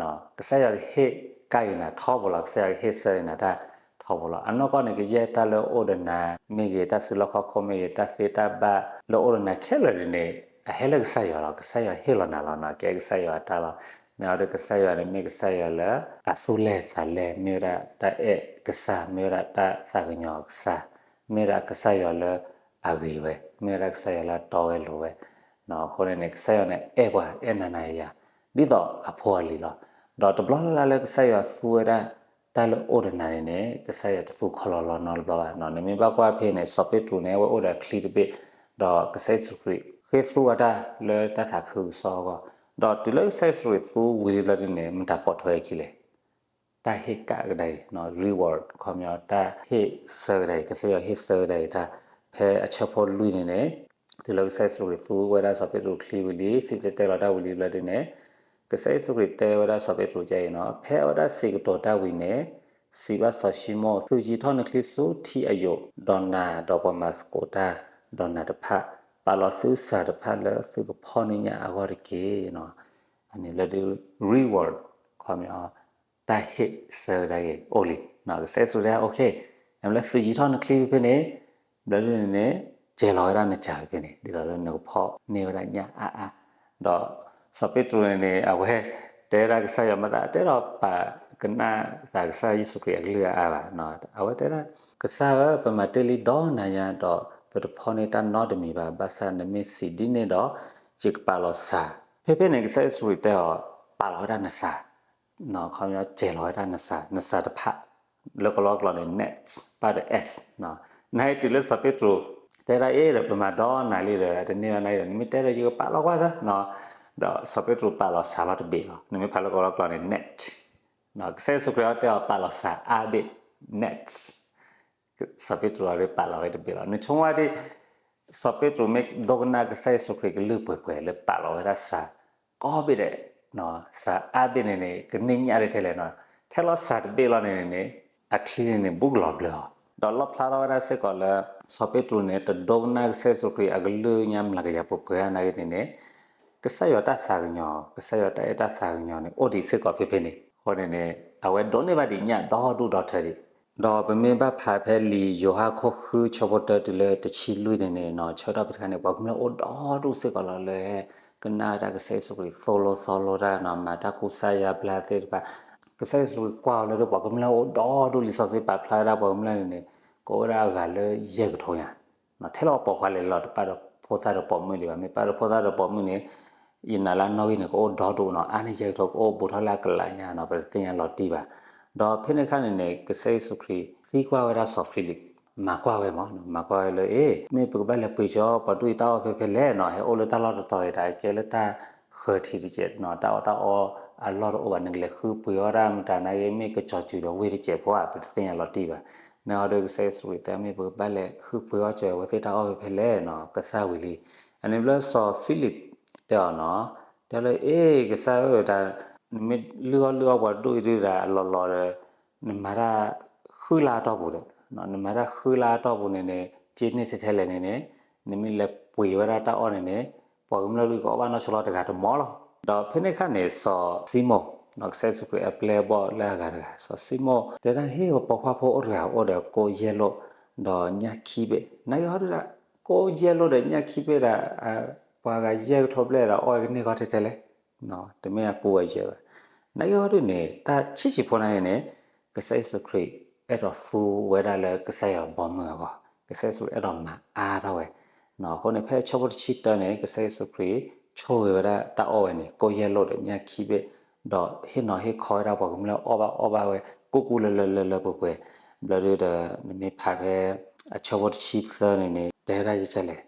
်. ကစၢ်ယွၤကဟ့ၣ်ကၣ်အံၤနၤထီဘိလီၤ, ကစၢ်ယွၤကဟ့ၣ်ဆၢအံၤနၤတၢ်ထီဘိလီၤ. အနီၢ်ကီၢ်န့ၣ် ကယဲၢ်တၢ်လၢအိၣ်ဒီးနၤမ့ၢ်ဂ့ၤ, တၢ်စုလီၢ်ခီၣ်ခိၣ်မ့ၢ်ဂ့ၤ, တၢ်သ့တၢ်ဘၣ်လၢအိၣ်ဒီးနၤခဲလၢာ်န့ၣ် အဟဲလၢကစၢ်ယွၤလီၤ. ကစၢ်ယွၤဟ့ၣ်လီၤနၤလီၤနီၤ, ကဲကစၢ်ယွၤအတၢ်လီၤ. နအီၤဒီးကစၢ်ယွၤန့ၣ် မ့ၢ်ကစၢ်ယွၤလၢအသူၣ်လဲၢ်သးလဲၢ်, မ့ၢ်ဝဲဒၣ်တၢ်အဲၣ်ကစၢ်, မ့ၢ်ဝဲဒၣ်တၢ်သးကညီၤကစၢ်, မ့ၢ်ဝဲဒၣ်ကစၢ်ယွၤလၢအဂ့ၤဝဲ, မ့ၢ်ဝဲဒၣ်ကစၢ်ယွၤလၢအတီဝဲလိၤဝဲ. အဃိန့ၣ်န့ၣ် ကစၢ်ယွၤန့ၣ်အဲၣ်ပှၤ, အဲၣ်နၤနၤယၤယၤ ဒ်သိးအဖိအလံၤလီၤ. ဒီးတဘျီလၢ်လၢ်လၢကစၢ်ယွၤသူဝဲဒၣ်တၢ်လၢအိၣ်ဒီးနၤန့ၣ်န့ၣ် ကစၢ်ယွၤတသူခီလီၤလီၤနီတဘျီဘၣ်. နမ့ၢ်ဘၣ်ကွၢ်ဖဲန့ၣ် စီၤပ့းတရူးန့ၣ် အဝဲအိၣ်ဒီးအချံတဘ့ၣ်, ဒီးကစၢ်ယ့ၣ်ၡူးခရံာ်ဃ့သူဝဲတၢ်လၢတၢ်သးခုကစီၣ်အဂီၢ်, ဒီးတုၤလၢကစၢ်ယ့ၣ်ၡူးခရံာ်သူဝံၤလံဘျီဒုန့ၣ် မတၤပိာ်ထွဲအခံလဲၣ်. တၢ်ဟ့ၣ်ကၣ်ကဒါအံၤ, reward ခီပညီ တၢ်ဟ့ၣ်ဆၢကဒါအံၤ, ကစၢ်ယွၤဟ့ၣ်ဆၢကဒါအံၤတၢ်, ဖဲအဆၢဖိလွံၢ်န့ၣ်န့ၣ်, တုၤလၢကစၢ်ယ့ၣ်ၡူးခရံာ်သူဝဲဒၣ်စီၤပ့းတရူးချံဝံၤလံ, စံၣ်တဲၤတဲလီၤတၢ်ဝံၤလံဘျီဒုန့ၣ်, ကစၢ်ယ့ၣ်ၡူးခရံာ်တဲဝဲဒၣ်စီၤပ့းတရူးဒ်အံၤနီၤ, ဖဲအဝဲဒၣ်စံးကတိၤတၢ်ဝံၤန့ၣ်, စံးဘၣ်စီၤၡံမိၣ်, သုယံၤထီၣ်နချံဆူထံအယိာ်, ဒီးနၤ, ဒီးပှၤမၤသကိးတၢ်, ဒီးနၤတဖၣ်, ပာ်လီၤသုစၢ်တဖၣ်လၢသုကဖီၣ်န့ၢ်ညၣ်အဂီၢ်တက့ၢ်. အန့ၣ်လၢဒုး reward ခီပညီ တၢ်ဟ့ၣ်ဆၢကဒါက့ၤအိၣ်လံ. ကစၢ်ယ့ၣ်ၡူးတဲ okay, နမ့ၢ်လၢသုယံၤထီၣ်နချံဖဲန့ၣ်, ဘျီဒုန့ၣ်န့ၣ်, စဲၤလီၤဝဲဒၣ်နစၢ်ဖဲန့ၣ် ဒ်သိးလၢနကဖီၣ်န့ၢ်ဝဲဒၣ်ညၣ်အါအါ. ဒီးစီၤပ့းတရူးန့ၣ်န့ၣ် အဝဲတဲဝဲဒၣ်ကစၢ်ယွၤမၤသး အတဲဒီးပာ်ကနၣ်သးကစၢ်ယ့ၣ်ၡူးခရံာ်အကလုၢ်အါအါဘၣ်. အဝဲတဲဒၣ်, ကစၢ်ဧၢ, ပမၤတ့ၢ်လံဒီနၤညါ, ဒီးပတဖီၣ်န့ၢ်တၢ်နီတမံၤဘၣ်. ဘၣ်ဆၣ်နမ့ၢ်စံးဒ်န့ၣ်ဒီး, ယကပာ်လီၤစၢ်. ဖဲဖဲန့ၣ် ကစၢ်ယ့ၣ်ၡူးခရံာ်တဲအီၤ, ပာ်လီၤဝဲဒၣ်နစၢ် ခီပညီ စဲၤလီၤဝဲဒၣ်နစၢ်, နစၢ်တဖၣ်, လၢကလီကလီန့ၣ် net, ပၣ်ဒီး s, နဟဲတုၤလၢစီၤပ့းတရူး တဲဒၣ်အ့ၣ်ဒီး ပမၤဒီနၤလံဒီး တန့ၢ်ဘၣ်နၤဒီး နမ့ၢ်တဲဒီးယကပာ်လီၤကွၢ်သၢ, ဒီးစီၤပ့းတရူးပာ်လီၤစၢ်လီၤတဘ့ၣ်လီၤ. နမ့ၢ်ဖးလၢကလီကလီန့ၣ် net, ကစၢ်ယ့ၣ်ၡူးခရံာ်အီၤတဲအီၤပာ်လီၤစၢ်အါဘ့ၣ်, net, စီၤပ့းတရူးအီၤဒ်ပာ်လီၤဝဲတဘ့ၣ်လီၤ. နဆိကမိၣ်ဝဲဒ် စီၤပ့းတရူးမ့ၢ်ဒိကနၣ်ကစၢ်ယ့ၣ်ၡူးခရံာ်ကလုၢ်ပှဲၤပှဲၤလၢပာ်လီၤဝဲဒၣ်စၢ် ကိးဘ့ၣ်ဒဲး, စၢ်အါဘ့ၣ်န့ၣ်န့ၣ် ကန့ၢ်ညၣ်ထဲလဲၣ်နီၤ, ထဲလီၤစၢ်တဘ့ၣ်လီၤန့ၣ်န့ၣ်, အချံန့ၣ်န့ၣ် ဘူးကလီၤဘျၢအီၤ, ဒီးလီၣ်ဖျါထီၣ်ဝဲဒၣ်စ့ၢ်ကီးလၢ စီၤပ့းတရူးန့ၣ် တဒိကနၣ်ကစၢ်ယ့ၣ်ၡူးခရံာ်အကလုၢ်ညါမျးကယၤပှဲၤပှဲၤနာ်က့န့ၣ်န့ၣ်, ကစၢ်ယွၤတၢ်သးကညီၤ, ကစၢ်ယွၤတၢ်အဲၣ်တၢ်သးကညီၤန့ၣ် အိၣ်ဒံးစ့ၢ်ကီးဖဲဖဲန့ၣ်, အဃိန့ၣ်န့ၣ် အဝဲဒိးန့ၢ်ဘၣ်ဒံးညၣ်ဒီဒူၣ်ဒီထၢဒံး ဒီးပမ့ၢ်ဘၣ်ဖးဖဲလံာ်ယိၤဟၣ်ခိၣ်ဃုဆၢဖိတၢတုၤလၢတဆံလွံၢ်န့ၣ်န့ၣ် ဆၢကတီၢ်ဖဲတခါန့ၣ် ပှၤကမျၢၢ်အိၣ်ဒီဒူၣ်စ့ၢ်ကီးလီၤလၢ ကနၣ်တၢ်ကစၢ်ယ့ၣ်ၡူးခရံာ်သိၣ်လိသီလိတၢ်နီၤ, မၤတၢ်ကူစါယါဘျါသ့ၣ်တဖၣ်, ကစၢ်ယ့ၣ်ၡူးခရံာ်ကွၢ်အီၤလၢပှၤကမျၢၢ်အိၣ်ဒီဒူၣ်လံာ်စီဆှံပာ်ဖျါဝဲဒၣ်ပှၤကမျၢၢ်န့ၣ်န့ၣ် ကအိၣ်ဝဲဒၣ်အဂၤလၢယဲၢ်ကထိညါ ထဲလီၤပိာ်ခွါလဲၣ်လီၤ, တပာ်ဒီးဖိသၣ်ဒီးပိာ်မုၣ်ဒံးဘၣ်, မ့ၢ်ပာ်ဒီးဖိသၣ်ဒီးပိာ်မုၣ်န့ၣ် ယနာ်လၢအနီၣ်ဂံၢ်န့ၣ် ကအိၣ်ဒီဒူၣ်နီၤ, အါန့ၢ်ယဲၢ်ကထိကအိၣ်ဘူးထီၣ်လၢအကလးညါနီၤ, ပတသ့ၣ်ညါလီၤတံၢ်ဘၣ်. ဒီးဖဲန့ၣ်အခါန့ၣ်န့ၣ် ကစၢ်ယ့ၣ်ၡူးခရံာ်သံကွၢ်ဝဲဒၣ်စီၤဖံလံး, မၤကွၢ်ဝဲမး, မၤကွၢ်ဝဲလၢ အ့ မ့ၢ်ပကဘၣ်လဲၤပှ့ၤကၠီပှၤဒူၣ်အံၤတၢ်အီၣ်ဖဲဖဲလဲၣ်နီၤ, ဟဲအိၣ်လၢတၢ်လီၢ်တတီၤအံၤ တၢ်ကဲလၢတၢ်ဃၢၤထံးတစဲးနီၤ, တၢ်အီၣ်တၢ်အီအလီၢ်တအိၣ်ဘၣ်, နကလဲၤဃုပှ့ၤအီၣ်ဒၣ်မတၤနာ်က့ မ့ၢ်ကစီၤစုၤဒီးဝ့ၢ်တစဲးဖိဧါ, ပတသ့ၣ်ညါလီၤတံၢ်ဘၣ်. န့ၣ်အီၤဒီးကစၢ်ယ့ၣ်ၡူးခရံာ်တဲ မ့ၢ်ပကဘၣ်လဲၤဃုပှ့ၤအီၣ်ကၠီအဝဲသ့ၣ်တၢ်အီၣ်ဖဲဖဲလဲၣ်နီၤ, ကသၣ်ဝံၤလံ. အန့ၣ်ဘျီစီၤဖံလံးတဲအီၤနီၤ, တဲလၢ အ့ ကစၢ်ဧၢ, တၢ် နမ့ၢ်လုၢ်အီၣ်လုၢ်အီပှၤဒူၣ်အံၤဒုးဒၣ်အလီၢ်လီၤဒီး နမၤတၢ်ဃုလါအတီၢ်ပူၤဒီး, နမၤတၢ်ဃုလါအတီၢ်ပူၤန့ၣ်န့ၣ် က့န့ၢ်ထဲထဲလဲၣ်န့ၣ်န့ၣ်, နမ့ၢ်လဲၤပှ့ၤဝဲဒၣ်တၢ်အီၣ်န့ၣ်န့ၣ် ပှၤကမျၢၢ်ဒုးကအီၣ်ဘၣ်နီၢ်ဆိလီၤတဂၤတမီၤလီၤ. ဒီးဖဲန့ၣ်အခါန့ၣ် စီၤၡံမိၣ်, ကစၢ်ယ့ၣ်ၡူးခရံာ်အပျဲၢ်အဘီၣ်လၢအဂၤတဂၤ, စီၤၡံမိၣ်တဲဒၣ် ဟ့ၣ် ပိာ်ခွါဖိအိၣ်တဂၤအိၣ်ဒီးကိးယဲၢ်လိာ်ဒီးညၣ်ခံဘ့ၣ်, နာ်က့ဟီဒုးဒၣ် ကိးယဲၢ်လိာ်ဒီးညၣ်ခံဘ့ၣ်ဒၣ် ပှၤဂၤယဲၢ်ကထိဘျဲၣ်ဒီးအီၣ်ကန့ၢ်ဂီၢ်ထဲထဲလဲၣ်, တမ့ၢ်အကူအယဲၢ်ဘၣ်. နာ်က့ဟီဒုးန့ၣ် တၢ်ဆံးဆံးဖိနာ်က့န့ၣ် ကစၢ်ယ့ၣ်ၡူးခရံာ်အဲၣ်ဒိးသူဝဲဒၣ်လၢကစၢ်ယွၤဘီမုၢ်အဂီၢ်, ကစၢ်ယ့ၣ်ၡူးအဲၣ်ဒိးမၤအါထီၣ်ဝဲ. အဃိန့ၣ် ဖဲအဆၢဖိတဆံတၢန့ၣ် ကစၢ်ယ့ၣ်ၡူးခရံာ်ဆိၣ်ဂ့ၤဝဲဒၣ်တၢ်အီၣ်ဝဲန့ၣ် ကိးယဲၢ်လိာ်ဒီးညၣ်ခံဘ့ၣ်, ဒီးဟ့ၣ်နီၤဟ့ၣ်ခီဝဲဒၣ်ပှၤကမျၢၢ်အီၣ်ဘၣ်အီဘၣ်ဝဲ ကူကူလၢလၢလၢလၢပှဲၤပှဲၤ. ဘျီဒုးဒီး နမ့ၢ်ဖးဖဲအဆၢဖိတဆံသၢန့ၣ်န့ၣ် တဲဝဲဒၣ်ယကလဲၣ်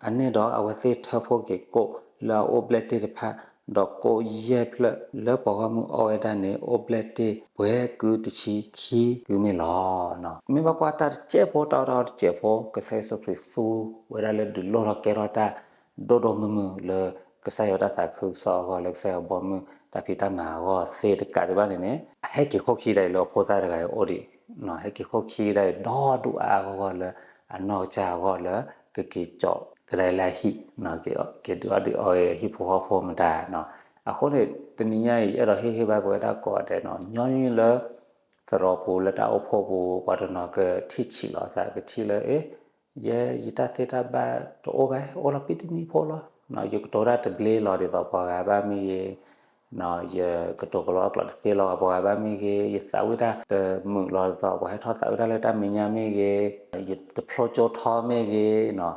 အန့ၣ်ဒီးအဝဲသ့ၣ်ထၢဖှိၣ်က့ၤကိၣ်လၢအအိၣ်ဘျဲၣ်တ့ၢ်တဖၣ်, ဒီးကိၣ်ယဲၢ်ဖျၢၣ်လၢပှၤဂီၢ်မုၢ်အီၣ်ဝဲဒၣ်န့ၣ် အိၣ်ဘျဲၣ်တ့ၢ်ပှဲၤကုတဆံခံကုမ့ၢ်လီၤ. မ့ၢ်ဘၣ်ကွၢ်တၢ်တစဲးဖိ တၢ်အီၣ်တၢ်အီတစဲးဖိ ကစၢ်ယ့ၣ်ၡူးခရံာ်သူဝဲဒၣ်လၢဒုးလိၣ်ထီၣ်ကဲထီၣ်တၢ်ဒိၣ်ဒိၣ်မုၢ်မုၢ်လၢ ကစၢ်ယွၤတၢ်သးခုကစီၣ်အဂီၢ် လၢကစၢ်ယွၤဘီမုၢ်တၢ်ဖံးတၢ်မၤအဂီၢ်သ့တကးဒံးဘၣ်န့ၣ်န့ၣ် အဟဲက့ၤခိၣ်ခံဒၣ်အံၤလၢအဖိသၣ်တဂၤအံၤအိၣ်ဒံး, ဟဲက့ၤခိၣ်ခံဒၣ်အံၤ ဒီဒူၣ်အါအါဂီၢ်ဂီၢ်လၢ အနီၢ်ကစၢ်အဂီၢ်လၢ ကက့ၤကၠီကဒါလၢအဟံၣ်, က့ၤဒုးအီၣ်ဒုးအီအဟံၣ်ဖိဃီဖိမတၤ, အဃိန့ၣ် တနံၤညါအံၤ ယအဲၣ်ဒိးဟ့ၣ်ဂံၢ်ဟ့ၣ်ဘါပဝဲဒၣ်ကိးဂၤဒဲးနီၤ, ညီနုၢ်လၢ သရိာ်ပူၤလၢတၢ်အိၣ်ဖှိၣ်ပူၤ ပှၤတနီၤကထံၣ်ဆံးလီၤအသး ကထံၣ်လၢ အ့ ယဲ ယတၢ်သ့တၢ်ဘၣ်တအိၣ်ဘၣ် အိၣ်လီၤပံတနံၣ်ဖိလီၤ, ယကတိၤတၢ်တဘျ့လီၤဒ်သိးပှၤဂၤဘၣ်မ့ၢ်ဂ့ၤ, ယကတိၤကလီကလီတသ့လီၤပှၤဂၤဘၣ်မ့ၢ်ဂ့ၤ, ယသးဝံၣ်တၢ်တမုာ်လီၤ ဒ်သိးပှၤဟဲထီၣ်သးဝံၣ်တၢ်လၢတၢ်မဲာ်ညါမ့ၢ်ဂ့ၤ, ယတဖျိကၠိထီမ့ၢ်ဂ့ၤ,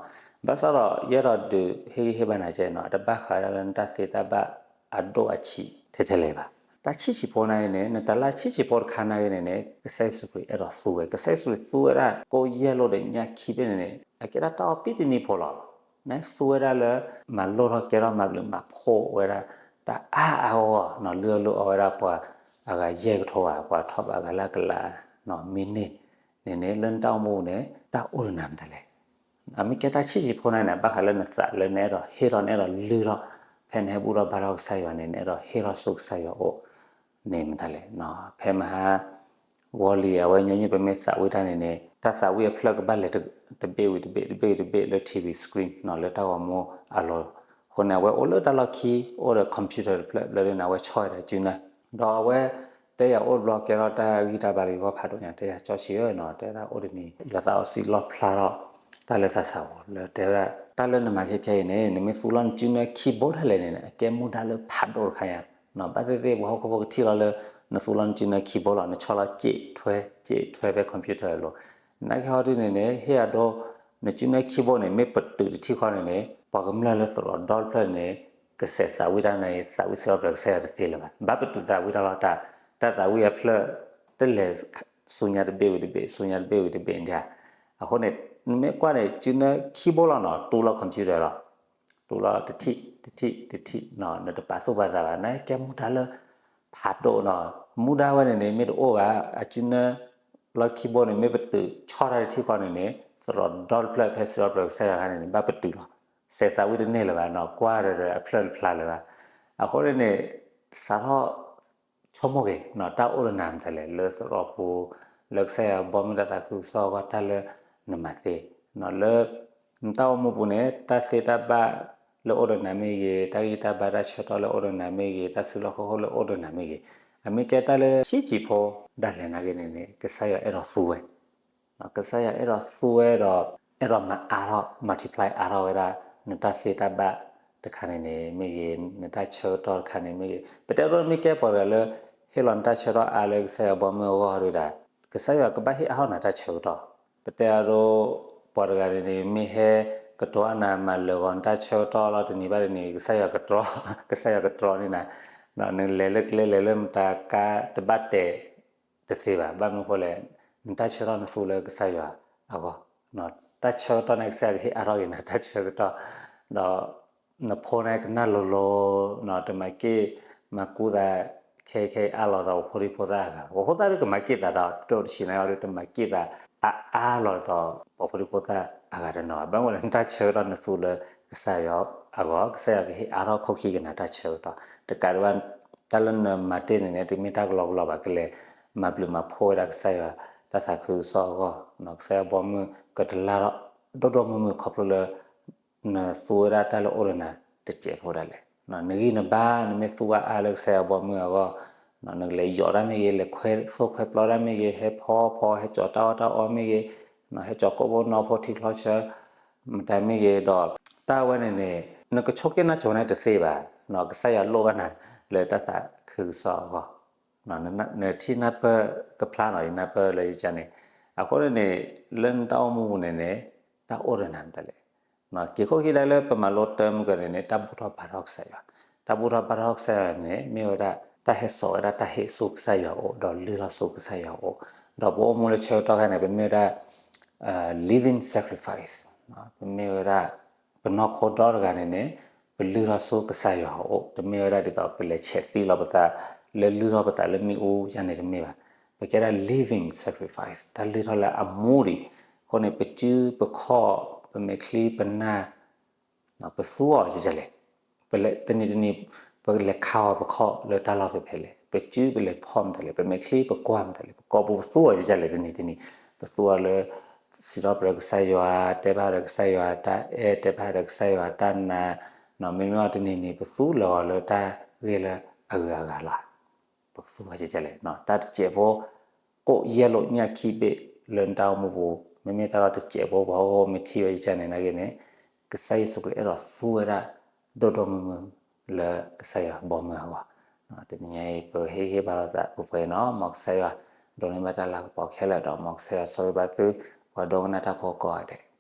ဘၣ်ဆၣ်ဒီး ယအဲၣ်ဒိးဒုးဟ့ၣ်ဂံၢ်ဟ့ၣ်ဘါနၤကဲနီၤ, တဘၣ်ဃးဒၣ်လၢနတၢ်သ့တၢ်ဘၣ်အဒိၣ်အဆံးထဲထဲလဲၣ်ဘၣ်. တၢ်ဆံးဆံးဖိနာ်က့န့ၣ် နတၢ်လၢဆံးဆံးဖိတခါနာ်က့န့ၣ်န့ၣ် ကစၢ်ယ့ၣ်ၡူးခရံာ်အဲၣ်ဒိးသူဝဲ, ကစၢ်ယ့ၣ်ၡူးခရံာ်သူဝဲဒၣ် ကိၣ်ယဲၢ်လိာ်ဒီးညၣ်ခံဘ့ၣ်န့ၣ်န့ၣ် အကဲဒၣ်တၢ်အီၣ်ပံတနံၣ်ဖိလီၤ. နသူဝဲဒၣ်လၢ မၤလိၣ်ထီၣ်ကဲထီၣ်မၤဘျုးမၤဖှိၣ်ဝဲဒၣ် တၢ်အါအါဂီၢ်ဂီၢ်နီၤ, လုၢ်အီၣ်လုၢ်အီဝဲဒၣ်ပှၤအဂၤယဲၢ်ကထိဘၣ်, ပှၤထီၣ်ဘးဂၤလၢအကလး မ့ၢ်န့ၢ်န့ၣ်န့ၣ် လၢနတၢ်အိၣ်မူန့ၣ် တၢ်အိၣ်လၢနၤမတၤလဲၣ်. အမ့ၢ်ကဲတၢ်ဆံးဆံးဖိနာ်က့န့ၣ် ဘၣ်ဃးလၢနသးလၢနအဲၣ်ဒိးဟ့ၣ်ထီၣ် နအဲၣ်ဒိးလုၢ်ထီၣ် ဖဲနဟဲဘူၣ်ထီၣ်ဘါထီၣ်ကစၢ်ယွၤန့ၣ် နအဲၣ်ဒိးဟ့ၣ်ထီၣ်ဆိကစၢ်ယွၤအအိၣ်န့ၣ်မတၤလဲၣ်. ဖဲမဟါ ဂီၤလံၤ အဝဲညီနုၢ်ပမ့ၢ်သးဝံၣ်တၢ်န့ၣ်န့ၣ် တၢ်သးဝံၣ်အဖျၢၣ်ကဘၣ်လဲၤ တဘ့ၣ်ဝံၤတဘ့ၣ် တဘ့ၣ်ဝံၤတဘ့ၣ်လၢ ထံၣ်ဝံၤ screen နီၤ လၢတၢ်ဂီၤမူအလိၤ. အဃိန့ၣ် အဝဲအိၣ်လၢတၢ်လီၢ်ခံ အိၣ်ဒီး computer တဖျၢၣ်လၢဒ်န့ၣ် အဝဲဆီၣ်ဝဲဒၣ်စုနၢ ဒီးအဝဲ တဲယၤအိၣ်တဘျီကဲထီၣ်တၢ်ဂံၢ်တၢ်ဘါလၢယဂီၢ်ဖးဒိၣ်ညါ တဲယၤ ကၠီဆံးဧၢနီၤ တဲဒၣ်အိၣ်တနံၤ ယသးအိၣ်စံးလီၣ်ဖျါထီၣ် တၢ်လၢသးသးပူၤ လၢတဲဝဲဒၣ် တၢ်လၢနမၤခဲခဲအံၤန့ၣ် နမ့ၢ်သူလီၤနစုနၢ keyboard ဒၣ်လဲာ်န့ၣ် အကဲမူဒါလၢဖးဒိၣ်တခါညါ ဘၣ်သ့ၣ်သ့ၣ် ပှၤဟီၣ်ခိၣ်ဖိကထံၣ်လီၤလၢ နသူလီၤနစုနၢ keyboard လီၤ နဆီၣ်လီၤစ့းထွဲ စ့းထွဲဖဲ computer အလိၤ နာ်က့ဟီဒ်န့ၣ်န့ၣ် ဟ့ၣ်အဒိ နစုနၢ keyboard န့ၣ် မ့ၢ်ပတုာ်တထံၣ်ဃီန့ၣ်န့ၣ် ပှၤကမျၢၢ်လၢသရိာ်ဒီတဖျၢၣ်န့ၣ် ကစဲးသးဝံၣ်တၢ်န့ၣ် သးဝံၣ်စံးထီၣ်ပတြၢၤကစၢ်ယွၤတသ့လၢၤဘၣ်. ဘၣ်ပတုာ်သးဝံၣ်တၢ်လီၤ တၢ် တၢ်သးဝံၣ်အဖျၢၣ် တလဲၤ ဆူညါတဘ့ၣ်ဝံၤတဘ့ၣ် ဆူညါတဘ့ၣ်ဝံၤတဘ့ၣ်ဒၣ်. အဃိန့ၣ် နမ့ၢ်ကွၢ်န့ၣ် စုနၢ keyboard လီၤနီၤ တူလီၤ computer လီၤ တူလီၤတထံၣ် တထံၣ် တထံၣ်နီၤ နတပာ်သူၣ်ပာ်သးဘၣ် နာ်က့မူဒါလၢ ဖးဒိၣ်နီၤ မူဒါဝဲန့ၣ်န့ၣ် မ့ၢ်တအိၣ်ဘၣ် အစုနၢ လီၤ keyboard န့ၣ် မ့ၢ်ပတုာ်ဆီၣ်တၢ်တထံၣ်ဃီန့ၣ်န့ၣ် သရိာ်ဒီတဖျၢၣ်ဖဲစံးထီၣ်ပတြၢၤကစၢ်ယွၤအခါန့ၣ်န့ၣ် ဘၣ်ပတုာ်လီၤ စဲးသးဝံၣ်တန့ၢ်လၢၤဘၣ်နီၤ ကွၢ်ဒီးအဖျၢၣ်တဖျါလၢၤဘၣ်. အဃိန့ၣ်န့ၣ် စးထီၣ် ဆိကမိၣ်က့ၤနီၤ တၢ်အိၣ်ဒီးနၤမတၤလဲၣ် လၢသရိာ်ပူၤ လၢကစၢ်ယွၤဘီမုၢ်တၢ်သးခုကစီၣ်အဂီၢ် တၢ်လၢနမၤသ့ လၢ နတၢ်အိၣ်မူပူၤန့ၣ် တၢ်သ့တၢ်ဘၣ်လၢအိၣ်ဒီးနၤမ့ၢ်ဂ့ၤ တၢ်ဂံၢ်တၢ်ဘါတၢ်ဆၢကတီၢ်လၢအိၣ်ဒီးနၤမ့ၢ်ဂ့ၤ တၢ်စုလီၢ်ခီၣ်ခိၣ်လၢအိၣ်ဒီးနၤမ့ၢ်ဂ့ၤ အမ့ၢ်ကဲတၢ်လၢဆံးဆံးဖိဒၣ်လဲာ်နာ်က့န့ၣ်န့ၣ် ကစၢ်ယွၤအဲၣ်ဒိးသူဝဲ ကစၢ်ယွၤအဲၣ်ဒိးသူဝဲဒီး အဲၣ်ဒိးမၤအါထီၣ် multiply အါထီၣ်ဝဲဒၣ် နတၢ်သ့တၢ်ဘၣ်တခါန့ၣ်န့ၣ် မ့ၢ်ဂ့ၤ နတၢ်ဆၢကတီၢ်တခါန့ၣ်မ့ၢ်ဂ့ၤ ပတဲဒိမ့ၢ်ကဲပှၤတဂၤလၢ ဟ့ၣ်လီၤနတၢ်ဆၢကတီၢ်အါလၢကစၢ်ယွၤဘီမုၢ်အဂီၢ်ဒၣ် ကစၢ်ယွၤကဘၣ်ဟ့ၣ်အါထီၣ်နၤတၢ်ဆၢကတီၢ် ပတဲအဒိ ပှၤတဂၤန့ၣ်န့ၣ် မ့ၢ်ဟဲကတိၤအါနၤမၤလၢာ်ဂီၤနတၢ်ဆၢကတီၢ်လီၤ တနံၤဘၣ်တနံၤ ကစၢ်ယွၤကတြီ ကစၢ်ယွၤကတြီန့ၢ်နၤ နလဲၤလၢကျဲလဲၤလၢမတၤကါတဘၣ်တဲာ် တသ့ဘၣ် ဘၣ်မနုၤဃိလဲၣ် နတၢ်ဆၢကတီၢ်နသူလၢကစၢ်ယွၤအဂီၢ် တၢ်ဆၢကတီၢ်န့ၣ် ကစၢ်ယွၤကဟ့ၣ်အါထီၣ်က့ၤနၤတၢ်ဆၢကတီၢ် ဒီး နဖိန့ၣ်ကနၣ်လိၤလိၤ တမၤက့ၢ်မၤကူသး ခဲခဲအါလီၤဒီး ပှၤဖိဒံဖိသၣ်အဂၤ ပှၤဖိသၣ်ဒ်ကမၤက့ၢ်သးဒီး ဒိၣ်တဆံးန့ၣ်အီၤဒ်တမၤက့ၢ်သး အါအါလီၤဒီး ပှၤဖိဒံဖိသၣ်အဂၤတနီၤ ဘၣ်မနုၤလဲၣ် နတၢ်ဆၢကတီၢ်နသူလၢကစၢ်ယွၤအဂီၢ် ကစၢ်ယွၤကဟ့ၣ်အါထီၣ်ခိၣ်ခံက့ၤနၤတၢ်ဆၢကတီၢ် တကးဒံးဘၣ် တၢ်လၢနမၤတ့ၢ်န့ၣ်န့ၣ် တမ့ၢ်တၢ်ကလီကလီဘၣ် ကလဲၤမၤဘျုးမၤဖှိၣ်ဝဲဒၣ်ကစၢ်ယွၤ တၢ်သးခုကစီၣ်အဂီၢ် ကစၢ်ယွၤဘီမုၢ်ကတလၢထီၣ် ဒိၣ်ဒိၣ်မုၢ်မုၢ်ခီဖျိလၢ နသူဝဲဒၣ်တၢ်လၢအိၣ်ဒီးနၤတစဲးဖိဒၣ်လဲာ် နဂံၢ်နဘါ နမ့ၢ်သူဝဲအါလၢကစၢ်ယွၤဘီမုၢ်အဂီၢ် နကလဲၤယီၤတၢ်မ့ၢ်ဂ့ၤ လဲၤခွဲသိၣ်ခွဲပျီတၢ်မ့ၢ်ဂ့ၤ ဟဲဖီဖီ ဟဲကၠီၤတၢ်အီၣ်တၢ်အီမ့ၢ်ဂ့ၤ ဟဲကၠီၤကိၣ်ဘိနီၣ်ဖိထံချီဆၢ မတၤမ့ၢ်ဂ့ၤဒီး တၢ်ဝဲန့ၣ်န့ၣ် နကဆိးက့နၢ်ကိၤန့ၣ်တသ့ဘၣ် ကစၢ်ယွၤလိၣ်ဘၣ်နၤ လၢတၢ်သးခုကစီၣ်အဂီၢ် နထံၣ်နၢ်ပၢၢ်ကဖျါနီၤ ယနၢ်ပၢၢ်လၢယကန့ၣ် အဃိန့ၣ်န့ၣ် လၢနတၢ်အိၣ်မူပူၤန့ၣ်န့ၣ် တၢ်အိၣ်ဒီးနၤမတၤလဲၣ် က့ၤခိၣ်ခံဒၣ်လၢပမၤလိတၢ်မုၢ်ကန့ၣ်န့ၣ် တၢ်ဘူၣ်ထီၣ်ဘါထီၣ်ကစၢ်ယွၤ တၢ်ဘူၣ်ထီၣ်ဘါထီၣ်ကစၢ်ယွၤန့ၣ် မ့ၢ်ဝဲဒၣ် တၢ်ဟဲစိာ်ဝဲဒၣ်တၢ်ဟ့ၣ်ဆူကစၢ်ယွၤအအိၣ် ဒီးလုၢ်ထီၣ်ဆူကစၢ်ယွၤအအိၣ် ဒီးပအိၣ်မူလၢဆၢကတီၢ်ခါန့ၣ် ပမ့ၢ်ဝဲဒၣ် living sacrifice ပမ့ၢ်ဝဲဒၣ် ပနီၢ်ခိဒီတဂၤန့ၣ်န့ၣ် ပလုၢ်ထီၣ်ဆူကစၢ်ယွၤအအိၣ် တမ့ၢ်ဝဲဒၣ်ဒ်သိးပလဲၤဆဲးသံလီၤပသး လၢလုၢ်ထီၣ်ပသးလၢမ့ၣ်အူယါန့ၣ်တမ့ၢ်ဘၣ် ပကဲဒၣ် living sacrifice တၢ်လုၢ်ထီၣ်လၢအမူဒံး အဃိန့ၣ် ပစုပခီၣ် ပမဲာ်ချံပနၢ် ပသူအီၤကလဲၣ် တနံၤတနံၤ ပလဲၤခးအီၤပခီၣ်လၢတၢ်လီၢ်ဖဲဖဲလဲၣ် ပစုပလဲၤဖီၣ်မတၤလဲၣ် ပမဲာ်ချံပကွၢ်မတၤလဲၣ် ပကိာ်ပူၤပသူအီၤကလဲၣ် တနံၤတနံၤ ပသူအီၤလၢ စံးထီၣ်ပတြၢၤကစၢ်ယွၤ တဲဘၣ်ဒီးကစၢ်ယွၤတၢ်အဲၣ် တဲဘၣ်ဒီးကစၢ်ယွၤတၢ်နာ် မ့မ့ၢ်အီၤတနံၤနံၤ ပသူလၢာ်အီၤလၢတၢ်ဂ့ၢ်လၢအဂုၤအဂၤလီၤ ပကသူဝဲကလဲၣ် တၢ်တစဲးဖိ ကိးယဲၢ်လိာ်ညၣ်ခံဘ့ၣ်လၢနတၢ်အိၣ်မူပူၤ မ့မ့ၢ်တၢ်လီၢ်တစဲးဖိ ပှၤဟိမ့ၢ်ထံၣ်ဝဲကန့ၣ်နာ်က့န့ၣ် ကစၢ်ယ့ၣ်ၡူးခရံာ်အဲၣ်ဒိးသူဝဲဒၣ် ဒိၣ်ဒိၣ်မုၢ်မုၢ် လၢကစၢ်ယွၤဘီမုၢ်အဂီၢ် တနံၤညါအံၤ ပဟ့ၣ်ဂံၢ်ဟ့ၣ်ဘါလိာ်သးပှဲၤပှဲၤနီၤ မ်ကစၢ်ယွၤ ဒိးန့ၢ်ဘၣ်တၢ်လၤကပီၤခဲလၢာ်ဒီး မ်ကစၢ်ယွၤဆိၣ်ဂ့ၤဘၣ်သု ပှၤဒိကနၣ်တၢ်ဖိကိးဂၤဒဲး